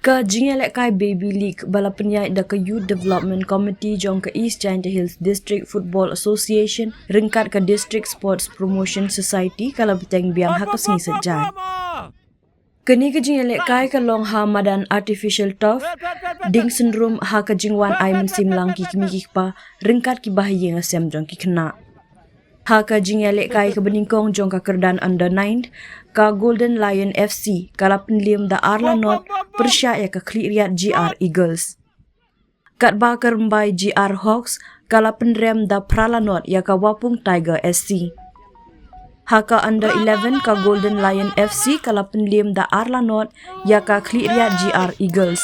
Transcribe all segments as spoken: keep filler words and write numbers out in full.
Ka jingïalehkai Baby League ba la pynïaid da ka Youth Development Committee jong ka East Jaintia Hills District Football Association ryngkat ka District Sports Promotion Society ka la bteng biang ha ka sngi Saitjaiñ. Kane ka jingïalehkai ka long ha madan artificial turf, dieng synrum ha ka jingwan ai mynsiem lang ki kmie ki kpa ryngkat ki bahaïing hasem jong ki khynnah. Ha ka jingïalehkai kaba nyngkong jong ka kyrdan under nine, ka Golden Lion F C ka la pynliem da ar la not pyrshah ïa ka Khliehriat G R Eagles. Katba ka Rymbai G R Hawks ka la pynrem da phra la not ïa ka Wapung Tiger S C. Ha ka under eleven, ka Golden Lion F C ka la pynliem da ar la not ïa ka Khliehriat G R Eagles.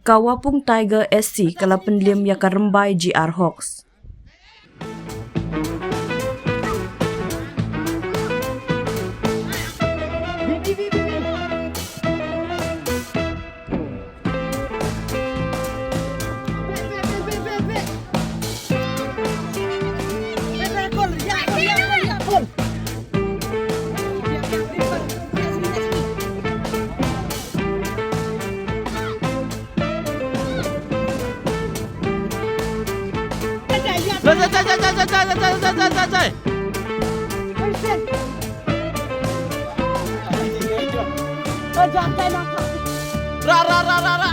Ka Wapung Tiger S C ka la pynliem ïa ka Rymbai G R Hawks. Ra, ra, ra, ra, ra.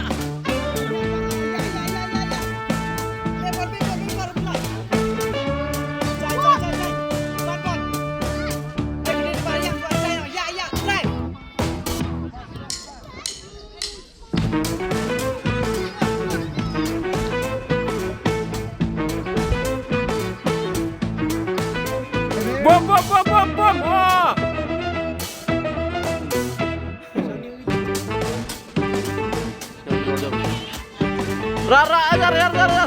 Bom, bom, bom, bom, bom. Oh. Ra, ra, ra, ra, ra, ra.